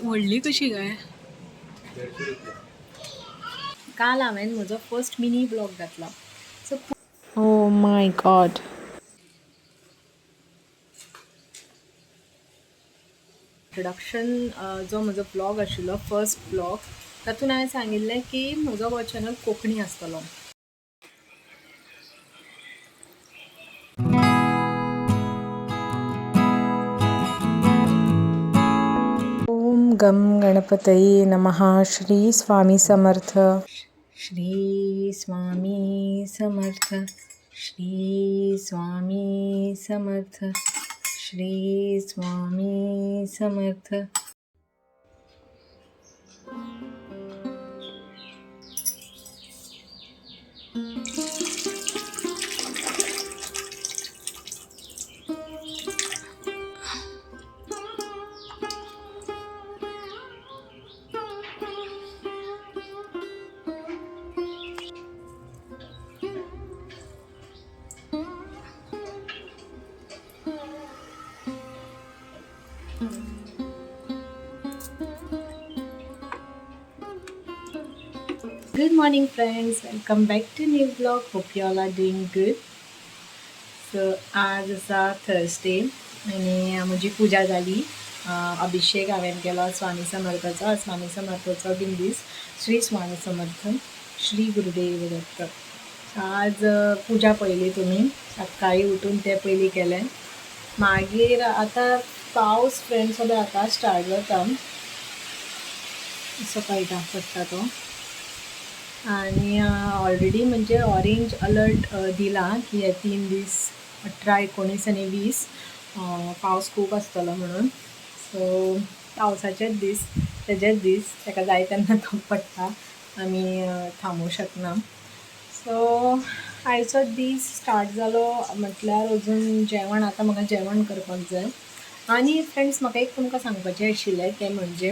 व्हडली कशी काय? 150 रुपया. काल हांवें म्हजो फर्स्ट मिनी ब्लॉग घातला, so Oh my God. Introduction जो म्हजो ब्लॉग आशिल्लो, फर्स्ट ब्लॉग, तातूंत हांवें सांगिल्लें की म्हजो हो चॅनल कोंकणी आसतलो. ॐ गं गणपतये नमः. Shri Swami Samarth. Shri Swami Samarth, Shri Swami Samarth, Shri Swami Samarth. Good morning friends, welcome back to new vlog. Hope you all are doing good. So आज आसा थर्सडे आनी म्हजी पुजा जाली. अभिषेक हांवें केलो स्वामी समर्थाचो. स्वामी समर्थाचो बीन दीस. श्री स्वामी समर्थ, श्री गुरुदेव दत्त. आज पुजा पळयली तुमी. सकाळी उठून तें पयलीं केलें. मागीर आतां पावस फ्रेंड्स सगळें आतां स्टार्ट जाता, असो कळटा पडटा तो. आनी ऑलरेडी म्हणजे ऑरेंज अलर्ट दिला की हे 3 दीस, 18, 19 आनी 20 पावस खूब आसतलो म्हणून. सो पावसाचेच दीस, तेजेच दीस, ताका जाय तेन्ना तो पडटा, आमी थांबोवंक शकना. सो आयचो दीस स्टार्ट जालो म्हटल्यार अजून जेवण, आतां म्हाका जेवण करपाक जाय. आनी फ्रेंड्स, म्हाका एक तुमकां सांगपाचें आशिल्लें, तें म्हणजे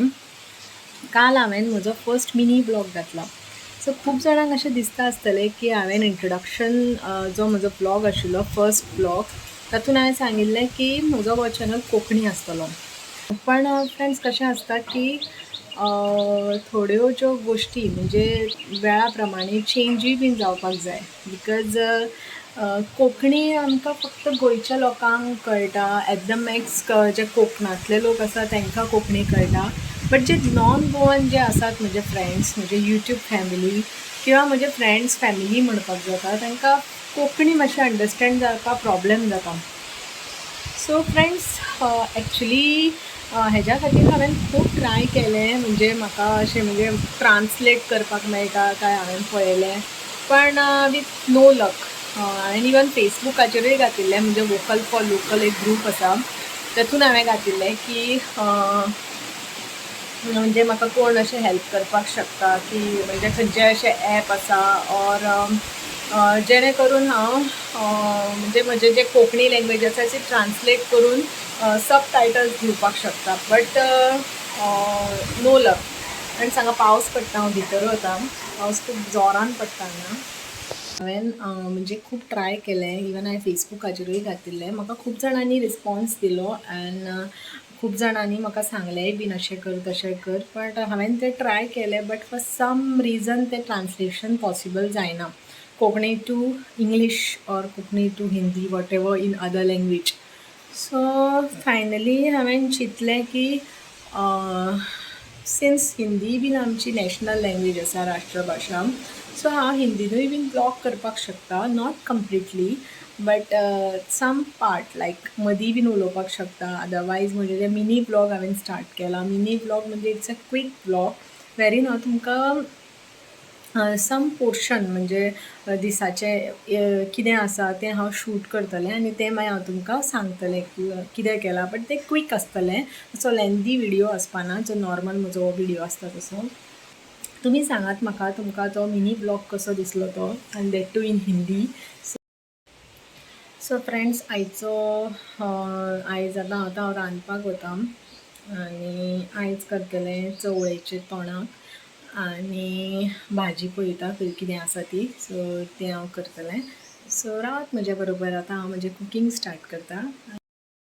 काल हांवें म्हजो फर्स्ट मिनी ब्लॉग घातला. सो खूब जाणांक अशें दिसता आसतलें की हांवें इंट्रोडक्शन जो म्हजो ब्लॉग आशिल्लो, फर्स्ट ब्लॉग, तातूंत हांवें सांगिल्लें की म्हजो हो चॅनल कोंकणी आसतलो. पण फ्रेंड्स, कशें आसता की थोड्यो ज्यो गोश्टी म्हणजे वेळा प्रमाणे चेंजूय बीन जावपाक जाय, because Konkani आमकां फक्त गोंयच्या लोकांक कळटा, एट the max जे कोंकणांतले लोक आसा तांकां कोंकणी कळटा. बट जे नॉन गोवन जे आसात, म्हजे फ्रेंड्स, म्हजे यूट्यूब फॅमिली किंवा म्हजे फ्रेंड्स फॅमिली म्हणपाक जाता, तांकां कोंकणी मातशें अंडरस्टँड जावपाक प्रॉब्लेम जाता. सो फ्रेंड्स, एक्चुली हेज्या खातीर हांवें खूब ट्राय केलें, म्हणजे म्हाका अशें म्हणजे ट्रान्सलेट करपाक मेळटा काय हांवें पळयलें, पण विथ नो लक. हांवें इवन फेसबुकाचेरूय घातिल्लें, म्हणजे वोकल फॉर लोकल एक ग्रूप आसा, तेतून हांवें घातिल्लें की म्हणजे म्हाका कोण अशें हेल्प करपाक शकता की, म्हणजे खंयचे अशें एप आसा ऑर जेणे करून हांव म्हणजे म्हजे जे कोंकणी लँग्वेज आसा ती ट्रान्सलेट करून सब टायटल्स दिवपाक शकता, बट नो लक. आनी हांगा पावस पडटा, हांव भितर वता. पावस खूब जोरान पडटा हांगा. हांवें म्हणजे खूब ट्राय केलें, इवन हांवें फेसबुकाचेरूय घातिल्लें. म्हाका खूब जाणांनी रिस्पॉन्स दिलो एन्ड खूब जाणांनी म्हाका सांगलेंय बीन, अशें कर, तशें कर. बट हांवें तें ट्राय केलें, बट फॉर सम रिजन तें ट्रान्सलेशन पॉसिबल जायना, Konkani to English or Konkani to Hindi, whatever in other language. So finally हांवें चिंतलें की सिन्स हिंदी बीन आमची नॅशनल लँग्वेज आसा, राष्ट्रभाशा, सो हांव हिंदीनूय बीन ब्लॉग करपाक शकता. Not completely, but some part, like मदीं बीन उलोवपाक शकता. अदरवायज म्हजे जे मिनी ब्लॉग हांवें स्टार्ट केला, मिनी ब्लॉग म्हणजे it's a quick vlog wherein हांव तुमकां सम पोर्शन, म्हणजे दिसाचें कितें आसा तें हांव शूट करतलें आनी तें मागीर हांव तुमकां सांगतलें कितें केलां. बट तें क्वीक आसतलें, असो लेंदी विडियो आसपाना, जो नॉर्मल म्हजो हो विडियो आसता तसो. तुमी सांगात म्हाका, तुमकां तो मिनी ब्लॉग कसो दिसलो तो, आनी that too in Hindi. So friends, आयचो आयज आतां आतां हांव रांदपाक वता आनी आयज करतलें चवळेचें तोणाक आनी भाजी पळयता खंय कितें आसा ती. सो तें हांव करतलें. सो रावात म्हज्या बरोबर, आतां हांव म्हजें कुकींग स्टार्ट करता.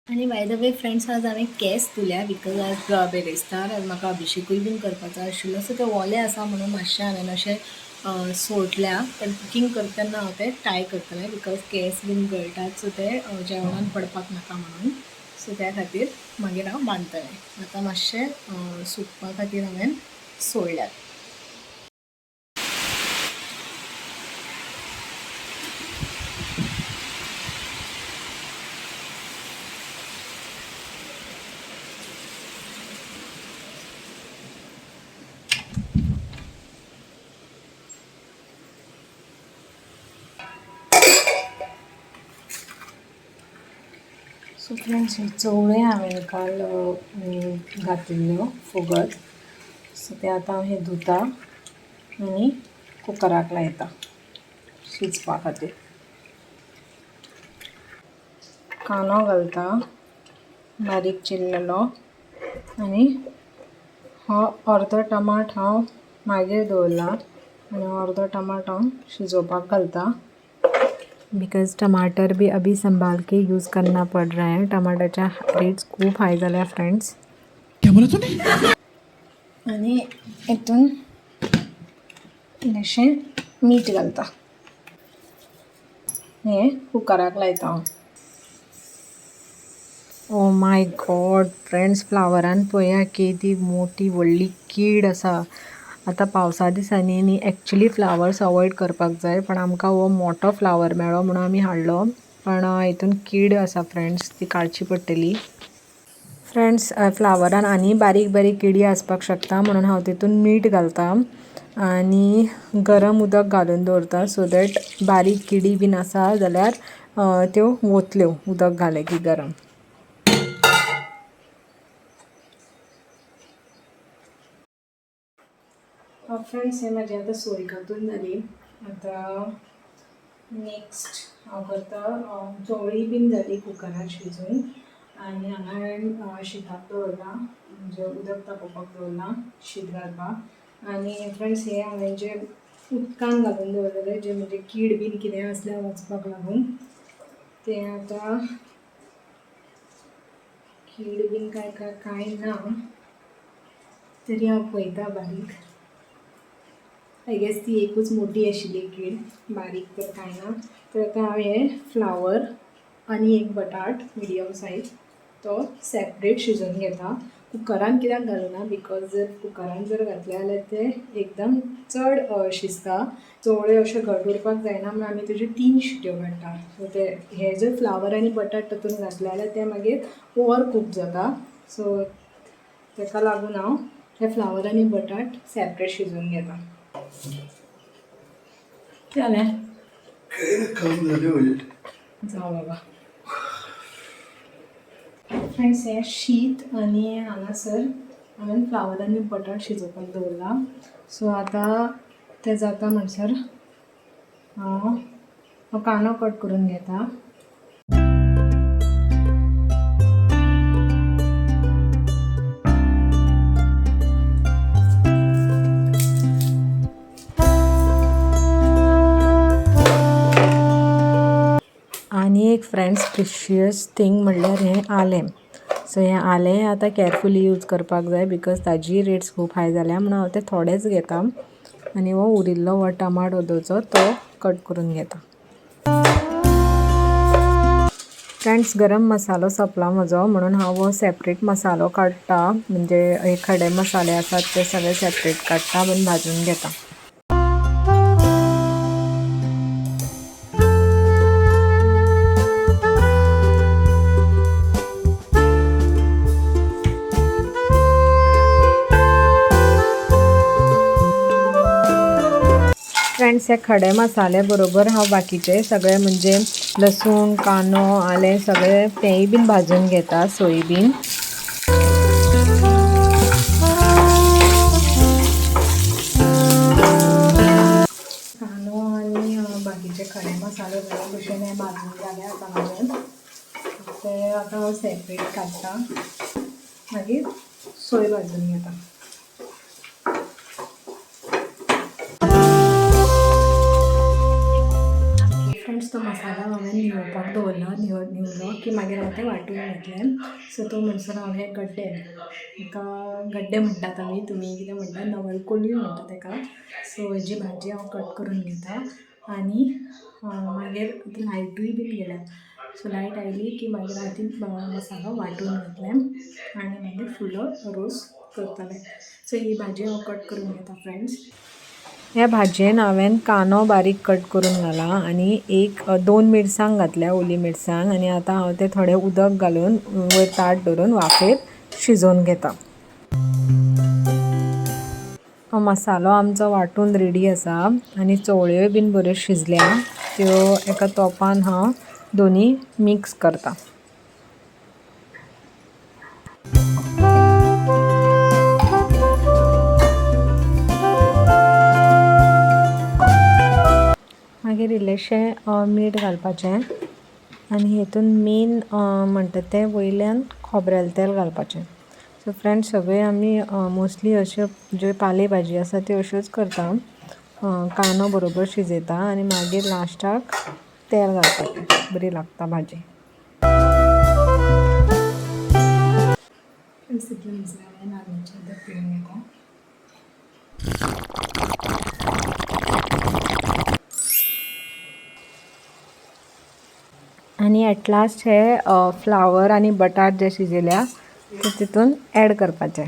आनी बाय the way friends, आज हांवें केंस धुल्या because आज बेरेस्तार, आज म्हाका अभिषेकूय बीन करपाचो आशिल्लो. सो ते ओले आसा म्हणून मातशें हांवें अशें सोडल्या, पण कुकींग करता तेन्ना हांव ते टाय करतलें because केंस बीन गळटात, सो ते जेवणान पडपाक नाका म्हणून. सो त्या खातीर मागीर हांव बांदतलें. आतां मातशें सुकपा खातीर हांवें सोडल्यात. सो फ्रेंड्स, हे चवळे हांवें काल घातिल्ल्यो फुगत, सो ते आतां हांव हे धुता आनी कुकराक लायता शिजपा खातीर. कांदो घालता बारीक चिरलेलो आनी हो अर्दो टमाट हांव मागीर दवरला आनी अर्दो टमाट हांव शिजोवपाक घालता because टमाटर भी अभी संभाल के यूज़ करना पड़ रहा है. टमाटरच्या रेट्स खूब हाय जाल्या फ्रेंड्स. क्या बोला तूने? आनी हितून इल्लेशें मीठ घालता. हें कुकराक लायता हांव. ओ my God friends, फ्लावरान पळया केदी मोठी व्हडली कीड आसा. आतां पावसा दिसांनी न्ही एक्चुली फ्लावर्स अवॉयड करपाक जाय, पण आमकां हो मोठो फ्लावर मेळ्ळो म्हणून आमी हाडलो, पण हितून कीड आसा फ्रेंड्स, ती काडची पडटली. फ्रेंड्स, फ्लावरान आनी बारीक बारीक किडी आसपाक शकता म्हणून हांव तितून मीठ घालता आनी गरम उदक घालून दवरता, सो that बारीक किडी बीन आसा जाल्यार त्यो वतल्यो उदक घालें की गरम. फ्रेंड्स, हे म्हाजी आतां सोय घातून जाली. आतां नेक्स्ट हांव करता, चवळी बीन जाली कुकरान शिजून आनी हांगा हांवें शिताक दवरलां, म्हणजे उदक तापोवपाक दवरलां शीत घालपाक. आनी फ्रेंड्स, हे हांवें जे उदकान घालून दवरलेले जे म्हणजे कीड बीन कितें आसल्यार वचपाक लागून, ते आतां कीड बीन काय काय कांय ना, तरी हांव पळयता बारीक. I guess ती एकूच मोठी आशिल्ली कीड, बारीक तर कांय ना. तर आतां हांव हे फ्लावर आनी एक बटाट मिडियम सायज तो सेपरेट शिजोवन घेता. कुकरान कित्याक घालना, because जर कुकरान जर घातले जाल्यार ते एकदम चड शिजता. चवळे अशे घट उरपाक जायना म्हणून आमी तेज्यो 3 शिट्यो काडटा. सो ते हे जर फ्लावर आनी बटाट तातूंत घातले जाल्यार ते मागीर ओवर कूक जाता. सो ताका लागून हांव हे फ्लावर आनी बटाट सेपरेट शिजोवन घेता. जालें. काम झाले म्हणजे. जावं बाबा. फ्रेंड्स, हें शीत आनी हांगासर हांवें फ्लावर आनी बटाट शिजोवपाक दवरला. सो आतां तें जाता म्हणसर हांव हो कांदो कट करून घेता. आनी एक फ्रेंड्स प्रिशियस थींग म्हणल्यार हें आलें. सो हें आलें आतां कॅरफुली यूज करपाक जाय because ताजी रेट्स खूब हाय जाल्या, म्हणून हांव ते थोडेच घेता आनी हो उरिल्लो हो टमाट ओदोवचो तो कट करून घेता. फ्रेंड्स, गरम मसालो सोंपला म्हजो, म्हणून हांव हो सेपरेट मसालो काडटा, म्हणजे हे खडे मसाले आसात ते सगळे सेपरेट काडटा आनी भाजून घेता. फ्रेंड्स, हे खडे मसाले बरोबर हांव बाकीचे सगळे म्हणजे लसूण, कांदो, आलें सगळे तेंय बीन भाजून घेता, सोय बीन. कांदो आनी बाकीचे खडे मसाले बरे भशेन हे भाजून जाले आतां म्हाजे, ते आतां हांव सेपरेट काडटा, मागीर सोय भाजून घेता. फ्रेंड्स, तो मसालो मसालो हांवें न्हिवपाक दवरलो. न्हिवलो की मागीर हांव तें वांटून घेतलें. सो तो म्हणसर हांव हे गड्डे, हेका गड्डे म्हणटात आमी, तुमी कितें म्हणटात, नवलकोलूय म्हणटा तेका. सो हेजी भाजी हांव कट करून घेता आनी मागीर आतां लायटूय बीन गेल्या. सो लायट आयली की मागीर हांव ती मसालो वांटून घेतलें आनी मागीर फुडलो रोस करतलें. सो ही भाजी हांव कट करून घेता फ्रेंड्स. ह्या भाजयेन हांवें कांदो बारीक कट करून घाला आनी एक दोन मिरसांग घातल्या, ओली मिरसांग. आनी आतां हांव तें थोडें उदक घालून वयर ताट दवरून वाफेर शिजोवन घेता. मसालो आमचो वांटून रेडी आसा आनी चवळ्योय बीन बऱ्यो शिजल्या. त्यो एका तोपान हांव दोनी मिक्स करता. मागीर इल्लेशें मीठ घालपाचें आनी हेतून मेन म्हणटा तें वयल्यान खोबरेल तेल घालपाचें. सो फ्रेंड्स, सगळे आमी मोस्टली अश्यो ज्यो पाले भाजी आसा त्यो अश्योच करता. कांदो बरोबर शिजयता आनी मागीर लास्टाक तेल घालपाचें, बरी लागता भाजी. फ्रेंड्स, इतलें म्हणसर हांवें नाल्लाचें उदक पिवन घेता. आनी एट लास्ट हे फ्लावर आनी बटाट जे शिजयल्या ते तितून एड करपाचे.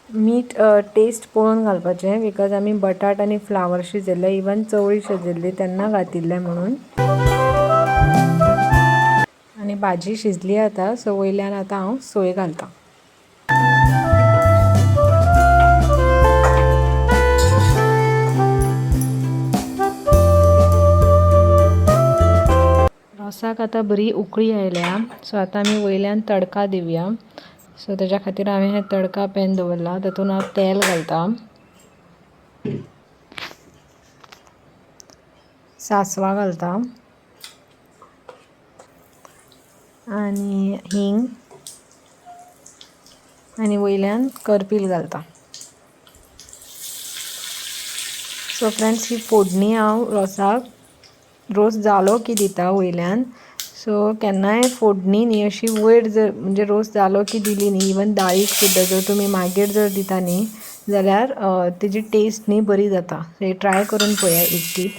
मीठ टेस्ट पळोवन घालपाचें, because आमी बटाट आनी फ्लावर शिजयल्ले, इवन चवळी शिजयल्ली तेन्ना घातिल्लें म्हणून. आनी भाजी शिजली आतां. सो वयल्यान आतां हांव सोय घालतां. रोसाक आतां बरी उकळी आयल्या. सो आतां आमी वयल्यान तडका दिवया. सो तेज्या खातीर हांवें हें तडका पॅन दवरलां. तातूंत हांव तेल घालता, सांसवां घालता आनी हिंग आनी वयल्यान करपील घालता. सो फ्रेंड्स, ही फोडणी हांव रोसाक रोस जालो की दिता वयल्यान. सो केन्नाय फोडणी न्ही अशी वयर जर म्हणजे रोस जालो की दिली न्ही, इवन दाळीक सुद्दां जर तुमी मागीर जर दिता न्ही जाल्यार तेजी टेस्ट न्ही बरी जाता. सो ट्राय करून पळया एक टीप.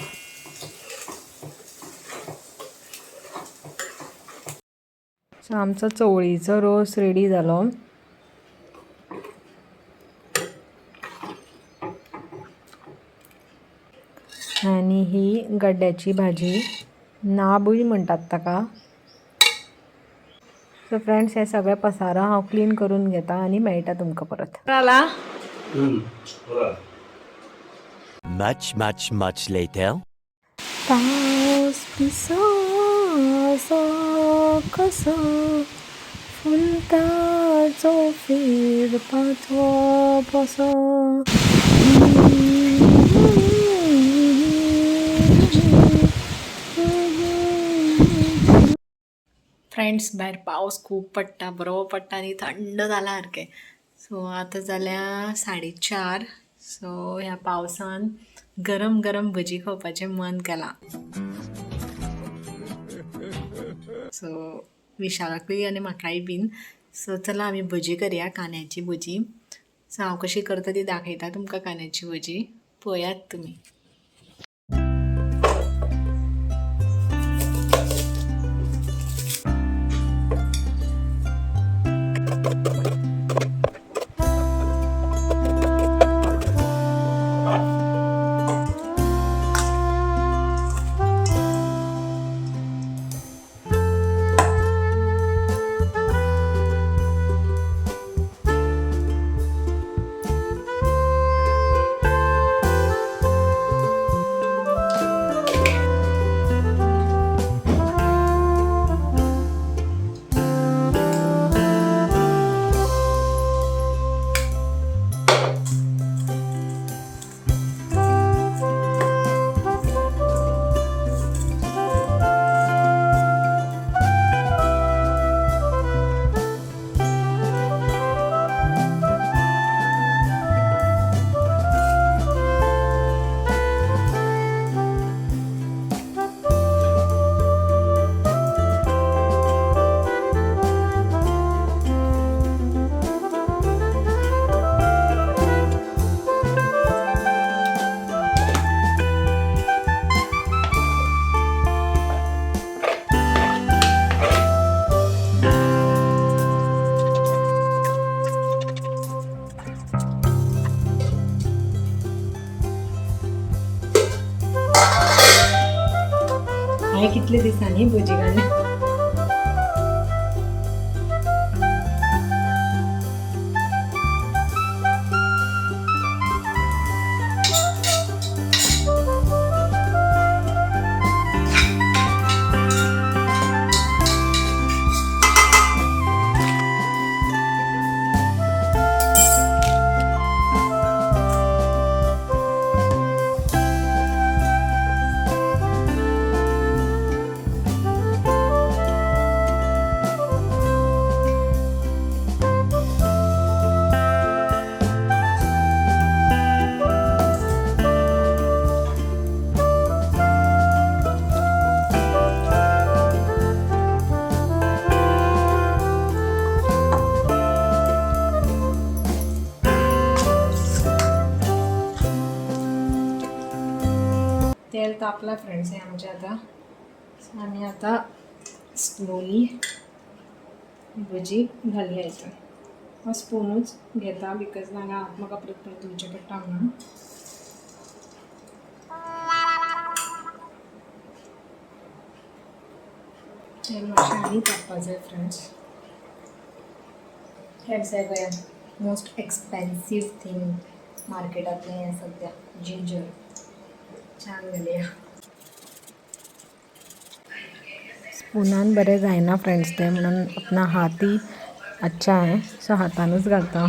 सो आमचो चवळीचो रोस रेडी जालो. आनी ही गड्ड्याची भाजी, नाबूय म्हणटात ताका. सो फ्रेंड्स, हे सगळे पसारो हांव क्लीन करून घेता आनी मेळटा तुमकां परत. जाला. Much, much, much later. पावस पिसो कसो फुलता चोफेर पांचवो पसो. फ्रेंड्स, भायर पावस खूब पडटा, बरो पडटा आनी थंड जाला सारकें. सो आतां जाल्या 4:30. सो ह्या पावसान गरम गरम भजी खावपाचें मन केलां. सो विशालाकूय आनी म्हाकाय बीन. सो चला आमी भजी करया, कांद्याची भजी. सो हांव कशी करता ती दाखयता तुमकां. कांद्याची भजी पळयात तुमी. हांवें कितले दिसांनी भजी काडल्या. तेल तापला फ्रेंड्स हे आमचे आता. सो आमी आतां स्लोली भजी घालया हितून. हांव स्पुनूच घेता because नाल्यार हात म्हाका परत परत धुवचे पडटा म्हणून. तेल मातशें आनी तापपाक जाय फ्रेंड्स. हें पळया मोस्ट एक्सपेन्सीव थिंग मार्केटांतलें हें सद्या जिंजर. छान घालया. स्पुनान बरें जायना फ्रेंड्स तें, म्हणून अपना हाती अच्छा है सो हातानूच घालता.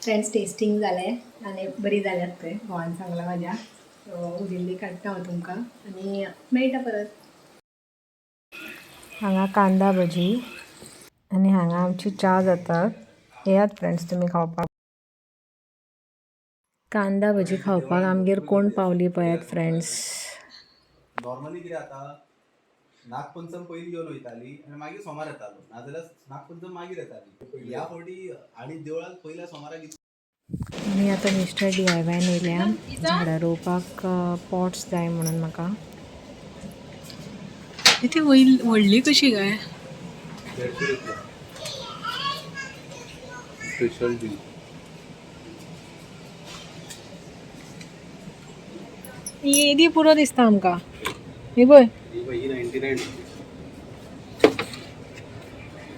फ्रेंड्स टेस्टिंग जालें आनी बरी जाल्यात थंय घोवान सांगलां म्हाज्या. सो उरिल्ली काडटा हांव तुमकां आनी मेळटा परत. हांगा कांदा भजी आनी हांगा आमची च्या जाता. येयात फ्रेंड्स तुमी खावपाक. कांदा भजी खावपाक आमगेर कोण पावली पळयात फ्रेंड्स. नॉर्मली कितें जाता, नागपंचम पयलीं येवन वयताली आनी मागीर सोमार येतालो, नाजाल्यार नागपंचम मागीर येताली. ह्या फावटी आनी देवळाक पयल्या सोमाराक आनी आतां मिस्टर DIY येयल्या झाडां रोवपाक पॉट्स जाय म्हणून म्हाका. ती व्हडली कशी काय? 150 रुपया स्पेशल डील. येदी पुरो दिसता आमकां. ही पळय ही 99 रुपीज.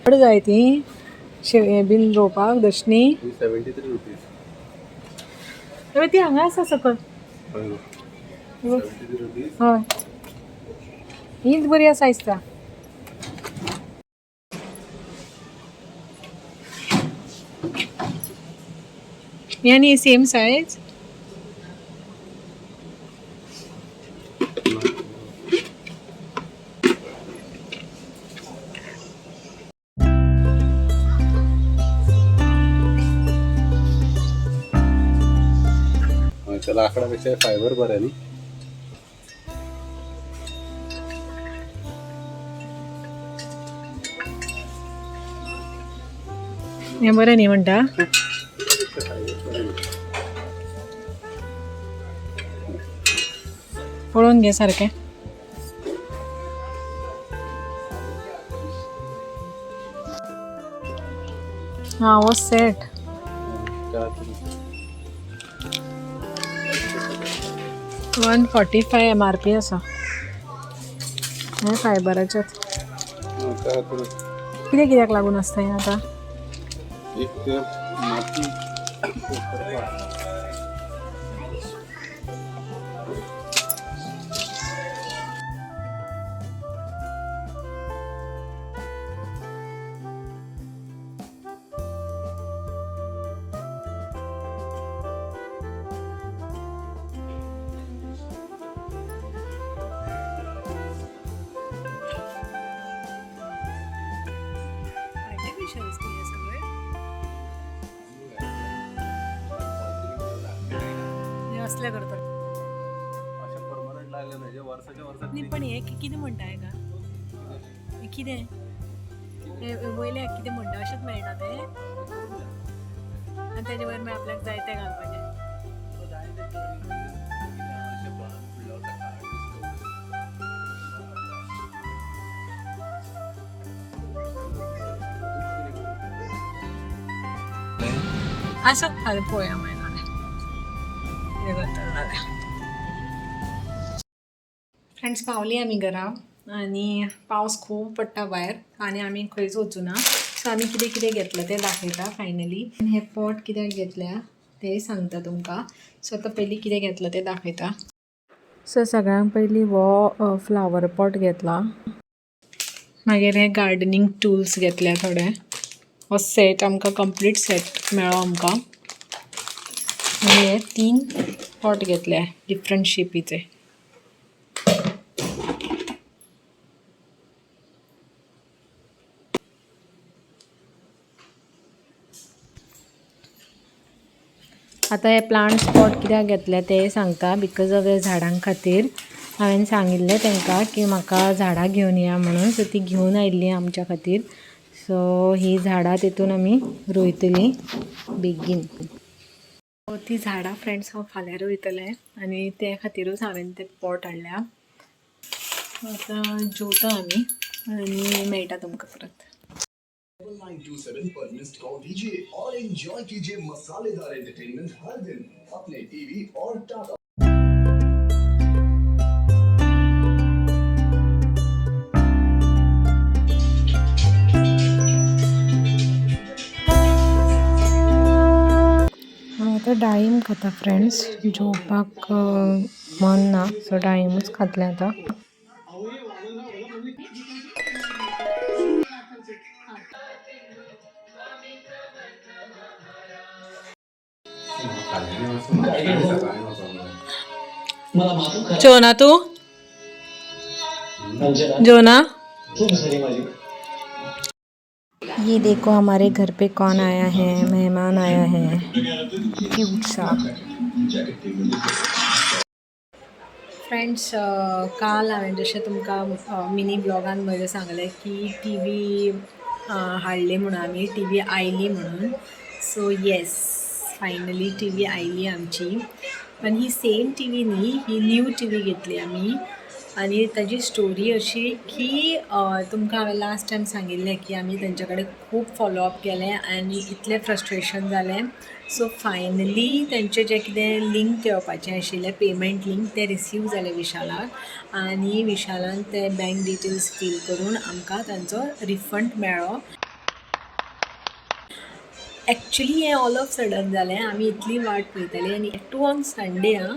चड जाय ती शेव बीन रोवपाक दशणी. ही 73 रुपीज. हय ती हांगा आसा सकयल. 73 रुपीज. हय हीच बरी आसा दिसता. ही आनी सेम सायज. त्या लाकडापेक्षा फायबर बरं न्ही. हें बरें न्ही म्हणटा. पळोवन घे सारकें. हां हो सेट 145 MRP आसा. हें फायबराचेच. कितें कित्याक लागून आसता हें आतां? एक ते माती असले करतात. अशें परमनंट लागलें ना, जे वर्साच्या वर्साक न्ही पण हे कितें म्हणटा हेका? कितें वयले कितें म्हणटा अशेंच मेळटा तें आनी तेजे वयर मागीर आपल्याक जाय तें घालपाचें. आसो हांवें पळोवया मागीर नाल्यार कितें करतलो जाल्यार. फ्रेंड्स, पावली आमी घरा आनी पावस खूब पडटा भायर आनी आमी खंयच वचूना. सो आमी कितें कितें घेतलें तें दाखयता. फायनली हे पॉट कित्याक घेतल्या तेंय सांगता तुमकां. सो आतां पयलीं कितें घेतलां तें दाखयता. सो सगळ्यांत पयलीं हो फ्लावर पॉट घेतला. मागीर हे गार्डनींग टुल्स घेतल्या थोडे. हो सेट आमकां कंप्लीट सेट मेळ्ळो आमकां. आनी हे तीन पॉट घेतले डिफरंट शेपीचे. आतां हे प्लांट्स पॉट कित्याक घेतले तें सांगता. Because of हे झाडां खातीर. हांवें सांगिल्लें तांकां की म्हाका झाडां घेवन या म्हणून. सो ती घेवन आयिल्लीं आमच्या खातीर. सो ही झाडां तितून आमी रोयतलीं बेगीन. ती झाडां फ्रेंड्स हांव फाल्यां रोयतलें आनी ते खातिरूच हांवें ते पॉट हाडल्या. आतां जेवता आमी आनी मेळटा तुमकां परत. 927 पर मिस्ड कॉल दीजिए और एंजॉय कीजिए मसालेदार एंटरटेनमेंट हर दिन अपने टीवी और टाटा. हांव आतां डाळीम खाता फ्रेंड्स. जेवपाक मन ना, सो डाळीमूच खातलें आतां. जेवना तूं? जेवना? ये देखो, हमारे घर पे कौन आया है. मेहमान आया है, क्यूट सा. फ्रेंड्स, काल हांवें जशें तुमकां मिनी ब्लॉगान म्हजें सांगलें की टीवी हाडली म्हणून, आमी टीवी आयली म्हणून. सो येस, फायनली टीवी आयली आमची. पण ही सेम टीवी न्ही, ही न्यू टीवी घेतली आमी. आनी ताजी स्टोरी अशी की तुमकां हांवें लास्ट टायम सांगिल्लें की आमी तेंच्या कडेन खूब फॉलोअप केलें आनी इतलें फ्रस्ट्रेशन जालें. सो फायनली तेंचें जें कितें लिंक येवपाचें आशिल्लें, पेमेंट लिंक, तें रिसीव जालें विशालाक आनी विशालान ते बँक डिटेल्स फील करून आमकां तांचो रिफंड मेळ्ळो. एक्चुली हें ऑल ऑफ सडन जालें. आमी इतली वाट पळयताली आनी टू ऑन संडे. आं,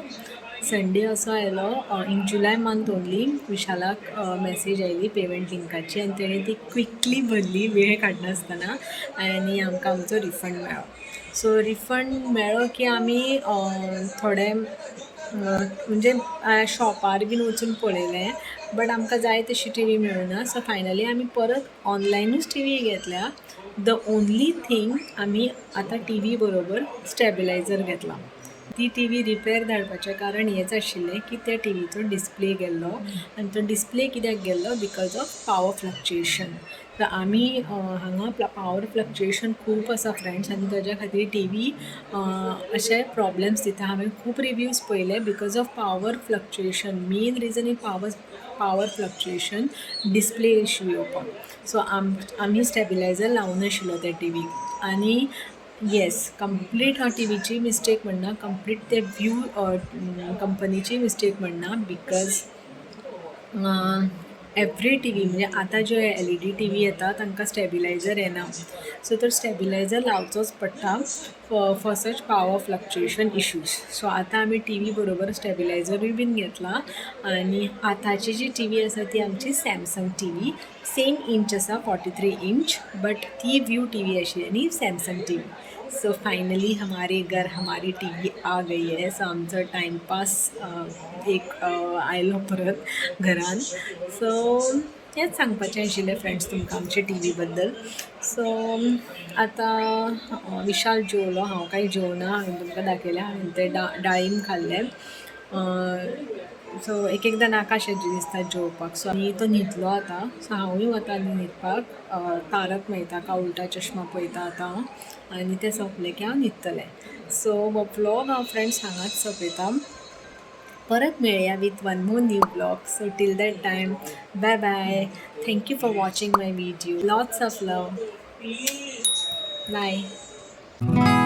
संडे असो आयलो, इन जुलाय मंथ ओन्ली. विशालाक मॅसेज आयली पेमेंट लिंकाची आनी तेणें ती क्विकली भरली वेळ काडनासतना आनी आमकां आमचो रिफंड मेळ्ळो. सो रिफंड मेळ्ळो की आमी थोडे म्हणजे शॉपार बीन वचून पळयलें, बट आमकां जाय तशी टीवी मेळुना. सो फायनली आमी परत ऑनलायनूच टीवी घेतल्या. The only thing, आमी आतां टीवी बरोबर स्टेबलायझर घेतला. ती टीवी रिपेर धाडपाचें कारण हेंच आशिल्लें की त्या टिवीचो डिस्प्ले गेल्लो. आनी तो डिस्प्ले कित्याक गेल्लो? Because of power fluctuation. तर आमी हांगा पावर फ्लक्चुएशन खूब आसा फ्रेंड्स आनी ताज्या खातीर टीवी अशे प्रॉब्लम्स दिता. हांवें खूब रिव्यूज पळयले. Because of power fluctuation, main reason is power fluctuation, display issue येवपाक. सो आमी स्टेबिलायझर लावूं नाशिल्लो त्या टिवीक. आनी येस, कंप्लीट हांव टिवीची मिस्टेक म्हणना, कंप्लीट ते व्यू कंपनीची मिस्टेक म्हणना, because every TV, म्हणजे आतां ज्यो एलईडी टीवी येता तांकां स्टेबिलायझर येना. सो तर स्टेबिलायझर लावचोच पडटा for such power fluctuation issues. So आतां आमी टीवी बरोबर स्टेबिलायझरूय बीन घेतला आनी आतांची जी टीवी आसा ती आमची सॅमसंग टीवी. सेम इंच आसा, 43 इंच, बट ती व्यू टीवी आशिल्ली आनी सॅमसंग टीवी. सो फायनली हमारे घर हमारी टीवी आ गई है. सो आमचो टायमपास एक आयलो परत घरान. सो हेंच सांगपाचें आशिल्लें फ्रेंड्स तुमकां आमचे टीवी बद्दल. सो आतां विशाल जेवलो, हांव कांय जेवना. हांवें तुमकां दाखयलें, हांवें तें डाळीम खाल्लें. सो एक एकदां नाका शें दिसता जेवपाक. सो आनी तो न्हिदलो आतां. सो हांवूय वता आनी न्हिदपाक. तारक मेहता का उल्टा चश्मा पळयता आतां हांव आनी तें सोंपलें की हांव न्हिदतलें. सो हो व्लॉग हांव फ्रेंड्स हांगाच सोंपयता. परत मेळया with one more new vlog. So till that time, bye bye. Thank you for watching my video. Lots of love. Bye.